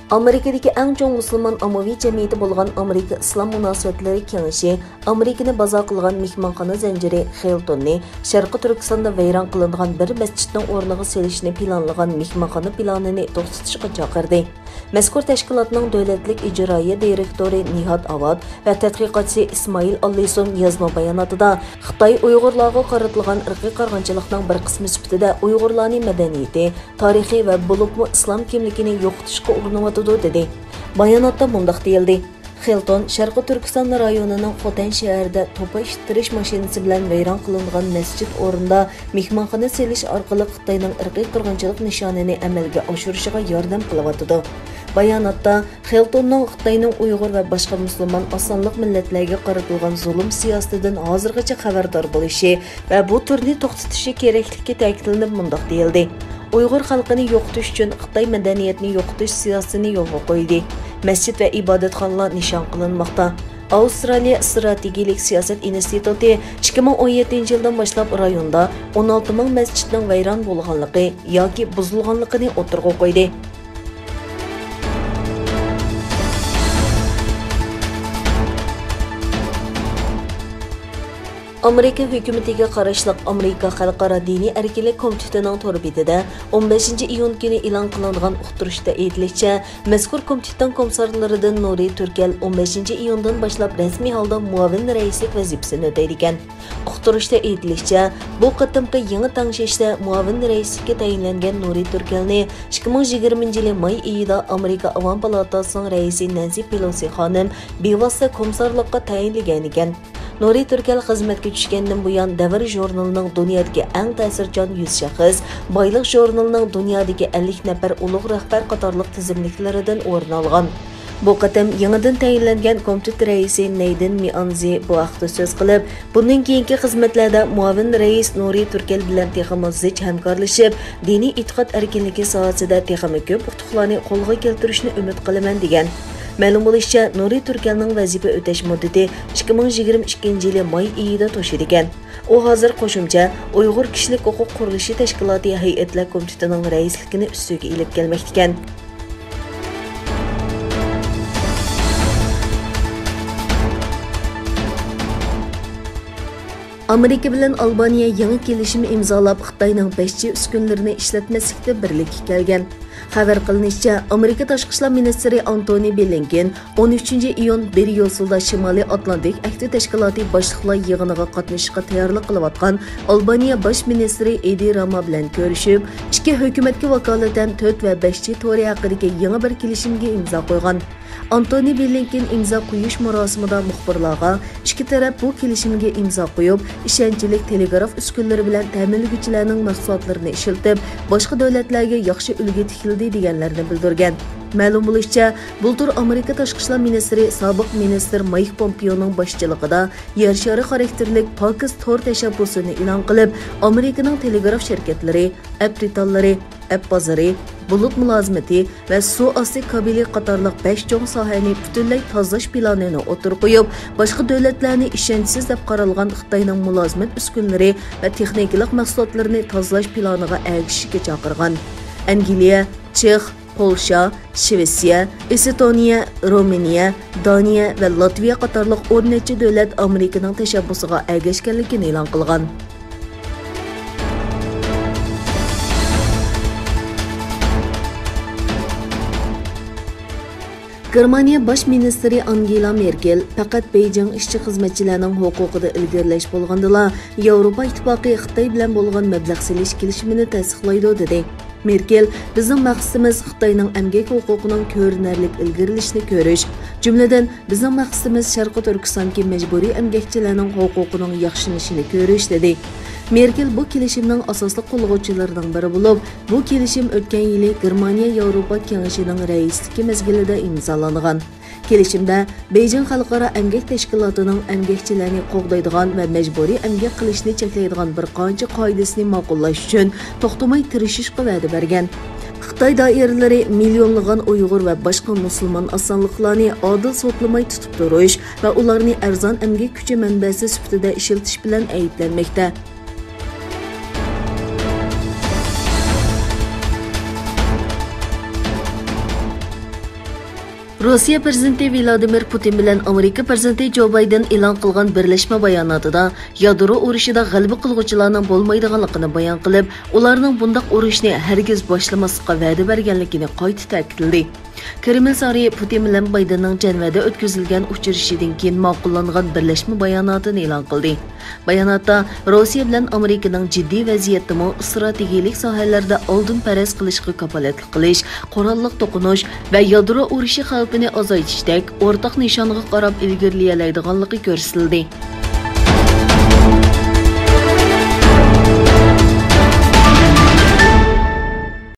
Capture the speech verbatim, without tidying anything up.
ئامېرىكىدىكى ئەڭ چوڭ مۇسۇلمان ئاممىۋى جەمئىيىتى بولغان ئامېرىكا ئىسلام مۇناسىۋەتلىرى كېڭىشى ئامېرىكىنى بازار قىلغان مېھمانخانا زەنجىرى خىلتوننى شەرقىي تۈركىستاندا ۋەيران قىلىنغان بىر مەسچىتنىڭ ئورنىغا سېلىشنى پىلانلىغان مېھمانخانا پىلانىنى توختىتىشقا چاقىردى. مەزكۇر تەشكىلاتنىڭ دۆلەتلىك ئىجرائىيە دىرېكتورى نىھاد ئاۋاد ۋە تەتقىقاتچىسى ئىسمائىل ئاللىسون يازما باياناتىدا، خىتاي ئۇيغۇرلارغا قارىتىلغان ئىرقىي قىرغىنچىلىقنىڭ بىر قىسمى سۈپىتىدە ئۇيغۇرلارنى مەدەنىيىتى، تارىخى ۋە بولۇپمۇ ئىسلام كىملىكىنى يوقىتىشقا ئۇرۇنۇۋاتىدۇ، دېدى. باياناتتا مۇنداق دېيىلدى: خىلتون شەرقىي تۈركىستان رايونىنىڭ خوتەن شەھىرىدە توپا ئىتتىرىش ماشىنىسى بىلەن ۋەيران قىلىنغان مەسچىت ئورنىدا مېھمانخانا سېلىش ئارقىلىق خىتاينىڭ ئىرقىي قىرغىنچىلىق نىشانىنى ئەمەلگە ئاشۇرۇشىغا ياردەم قىلىۋاتىدۇ. باياناتتا خىلتوننىڭ خىتاينىڭ ئۇيغۇر ۋە باشقا مۇسۇلمان ئاز سانلىق مىللەتلەرگە قارىتىلغان زۇلۇم سىياسىتىدىن ھازىرغىچە خەۋەردار بولۇشى ۋە بۇ تۈرنى توختىتىشى كېرەكلىكى تەكىتلىنىپ مۇنداق دېيىلدى: ئۇيغۇر خەلقىنى يوقىتىش ئۈچۈن خىتاي مەدەنىيەتنى يوقىتىش سىياسىتىنى يولغا قويدى. مەسچىت ۋە ئىبادەتخانىلار نىشان قىلىنماقتا. ئاۋسترالىيە ئىستراتېگىيىلىك سىياسەت ئىنستىتۇتى ئىككى مىڭ ئون يەتتىنچى يىلدىن باشلاپ رايوندا ئون ئالتە مىڭ مەسچىتنىڭ ۋەيران بولغانلىقى ياكى بۇزۇلغانلىقىنى ئوتتۇرىغا قويدى. ئامېرىكا ھۆكۈمىتىگە قاراشلىق ئامېرىكا خەلقئارا دىنىي ئەركىنلىك كومىتېتىنىڭ تور بېتىدە ئون بەشىنچى ئىيۇن كۈنى ئېلان قىلىنغان ئۇقتۇرۇشتا ئېيتىلىشىچە، مەزكۇر كومىتېتنىڭ كومىسسارلىرىدىن نۇرى تۈركەل ئون بەشىنچى ئىيۇندىن باشلاپ رەسمىي ھالدا مۇئاۋىن رەئىسلىك ۋەزىپىسىنى ئۆتەيدىكەن. ئۇقتۇرۇشتا ئېيتىلىشىچە، بۇ قېتىمقى يېڭى تەڭشەشتە مۇئاۋىن رەئىسلىككە تەيىنلەنگەن نۇرى تۈركەلنى ئىككى مىڭ يىگىرمىنچى يىلى ماي ئېيىدا ئامېرىكا ئاۋام پالاتاسىنىڭ رەئىسى نەنسى پېلوسى خانىم بىۋاسىتە كومىسسارلىققا تەيىنلىگەنىكەن. نۇرى تۈركەل خىزمەتكە چۈشكەندىن بۇيان، دەۋر ژۇرنىلىنىڭ دۇنيادىكى ئەڭ تەسىرچان يۈز شەخس، بايلىق ژۇرنىلىنىڭ دۇنيادىكى ئەللىك نەپەر ئۇلۇغ رەھبەر قاتارلىق تىزىملىكلىرىدىن ئورۇن ئالغان. بۇ قېتىم يېڭىدىن تەيىنلەنگەن كومىتېت رەئىسى نەيدىن مىئانزى بۇ ھەقتە سۆز قىلىپ، بۇندىن كېيىنكى خىزمەتلەردە مۇئاۋىن رەئىس نۇرى تۈركەل بىلەن تېخىمۇ زىچ ھەمكارلىشىپ، دىنىي ئېتىقاد ئەركىنلىكى ساھەسىدە تېخىمۇ كۆپ ئۇتۇقلارنى قولغا كەلتۈرۈشنى ئۈمىد قىلىمەن، دېگەن. مەلۇم بولۇشىچە، نۇرى تۈركەلنىڭ ۋەزىپە ئۆتەش مۇددىتى ئىككى مىڭ يىگىرمە ئىككىنچى يىلى ماي ئېيىدا توشىدىكەن. ئۇ ھازىر قوشۇمچە ئۇيغۇر كىشىلىك ھوقۇق قۇرۇلۇشى تەشكىلاتى ھەيئەتلەر كومىتېتىنىڭ رەئىسلىكىنى ئۈستىگە ئېلىپ كەلمەكتىكەن. ئامېرىكا بىلەن ئالبانىيە يېڭى كېلىشىم ئىمزالاپ، خىتاينىڭ بەش جى ئۈسكۈنىلىرىنى ئىشلەتمەسلىكتە بىرلىككە كەلگەن. خەۋەر قىلىنىشىچە، ئامېرىكا تاشقى ئىشلار مىنىستىرى ئانتونى بلىنكېن ئون ئۈچىنچى ئىيۇن بىر يوسۇلدا شىمالىي ئاتلانتىك ئەھدى تەشكىلاتى باشلىقلار يىغىنىغا قاتنىشىشقا تەييارلىق قىلىۋاتقان ئالبانىيە باش مىنىستىرى ئېدى راما بىلەن كۆرۈشۈپ، ئىككى ھۆكۈمەتكە ۋاكالىتەن تۆت ۋە بەش جى تورى ھەققىدىكى يېڭى بىر كېلىشىمگە ئىمزا قويغان. ئانتونى بلىنكېن ئىمزا قويۇش مۇراسىمىدا مۇخبىرلارغا ئىككى تەرەپ بۇ كېلىشىمگە ئىمزا قويۇپ، ئىشەنچلىك تېلېگراف ئۈسكۈنىلىرى بىلەن تەمىنلىگۈچىلەرنىڭ مەھسۇلاتلىرىنى ئىشلىتىپ، باشقا دۆلەتلەرگە ياخشى ئۈلگە تىكىلدى، دېگەنلەرنى بىلدۈرگەن. مەلۇم بولۇشىچە، بۇلتۇر ئامېرىكا تاشقى ئىشلار مىنىستىرى سابىق مىنىستىر مايك پومپېئونىڭ باشچىلىقىدا يەر شارى خاراكتېرلىك پاكس تور تەشەببۇسىنى ئېلان قىلىپ، ئامېرىكىنىڭ تېلېگراف شىركەتلىرى، ئەپ دېتاللىرى، ئەپ بازىرى، بۇلۇت مۇلازىمىتى ۋە سۇ ئاستى كابېلى قاتارلىق بەش چوڭ ساھەنى پۈتۈنلەي تازىلاش پىلانىنى ئوتتۇرىغا قويۇپ، باشقا دۆلەتلەرنى ئىشەنچسىز دەپ قارالغان خىتاينىڭ مۇلازىمەت ئۈسكۈنىلىرى ۋە تېخنىكىلىق مەھسۇلاتلىرىنى تازىلاش پىلانىغا ئەگىشىشكە چاقىرغان. ئەنگلىيە، چېخ، پولشا، شىۋېتسىيە، ئېستونىيە، رومىنىيە، دانىيە ۋە لاتۋىيە قاتارلىق ئون نەچچە دۆلەت ئامېرىكىنىڭ تەشەببۇسىغا ئەگەشكەنلىكىنى ئېلان قىلغان. گېرمانىيە باش مىنىستىرى ئانگېلا مېركېل پەقەت بېيجىڭ ئىشچى-خىزمەتچىلەرنىڭ ھوقۇقىدا ئىلگىرىلەش بولغاندىلا، ياۋروپا ئىتتىپاقى خىتاي بىلەن بولغان مەبلەغ سېلىش كېلىشىمىنى تەستىقلايدۇ، دېدى. مېركېل، بىزنىڭ مەقسىتىمىز خىتاينىڭ ئەمگەك ھوقۇقىنىڭ كۆرۈنەرلىك ئىلگىرىلىشىنى كۆرۈش، جۈملىدىن، بىزنىڭ مەقسىتىمىز شەرقىي تۈركىستاندىكى مەجبۇرىي ئەمگەكچىلەرنىڭ ھوقۇقىنىڭ ياخشىلىنىشىنى كۆرۈش، دېدى. مېركېل بۇ كېلىشىمنىڭ ئاساسلىق قوللىغۇچىلىرىنىڭ بىرى بولۇپ، بۇ كېلىشىم ئۆتكەن يىلى گېرمانىيە ياۋروپا كېڭىشىنىڭ رەئىسلىكى مەزگىلىدە ئىمزالانغان. كېلىشىمدە بېيجىڭ خەلقئارا ئەمگەك تەشكىلاتىنىڭ ئەمگەكچىلەرنى قوغدايدىغان ۋە مەجبۇرىي ئەمگەك قىلىشنى چەكلەيدىغان بىر قانچە قائىدىسىنى ماقۇللاش ئۈچۈن توختىماي تىرىشىشقا ۋەدە بەرگەن. خىتاي دائىرىلىرى مىليونلىغان ئۇيغۇر ۋە باشقا مۇسۇلمان ئاز سانلىقلارنى ئادىل سوتلىماي تۇتۇپ تۇرۇش ۋە ئۇلارنى ئەرزان ئەمگەك كۈچى مەنبەسى سۈپىتىدە ئىشلىتىش بىلەن ئەيىبلەنمەكتە. روسىيە پىرېزىدېنتى ۋلادىمىر پۇتىن بىلەن ئامېرىكا پىرېزىدېنتى جو بايدېن ئېلان قىلغان بىرلەشمە باياناتىدا يادرو ئۇرۇشىدا غەلىبە قىلغۇچىلارنىڭ بولمايدىغانلىقىنى بايان قىلىپ، ئۇلارنىڭ بۇنداق ئۇرۇشنى ھەرگىز باشلىماسلىققا ۋەدە بەرگەنلىكىنى قايتا تەكىتلىدى. كرېمل سارىيى پۇتىن بىلەن بايدېننىڭ جەنۋەدە ئۆتكۈزۈلگەن ئۇچرىشىشىدىن كېيىن ماقۇللانغان بىرلەشمە باياناتىنى ئېلان قىلدى. باياناتتا روسىيە بىلەن ئامېرىكىنىڭ جىددىي ۋەزىيەتتىمۇ ئىستراتېگىيەلىك ساھەلەردە ئالدىن پەرەز قىلىشقا كاپالەتلىك قىلىش، قوراللىق توقۇنۇش ۋە يادرو ئۇرۇشى خەۋپىنى ئازايتىشتەك ئورتاق نىشانغا قاراپ ئىلگىرىلىيەلەيدىغانلىقى كۆرسىتىلدى.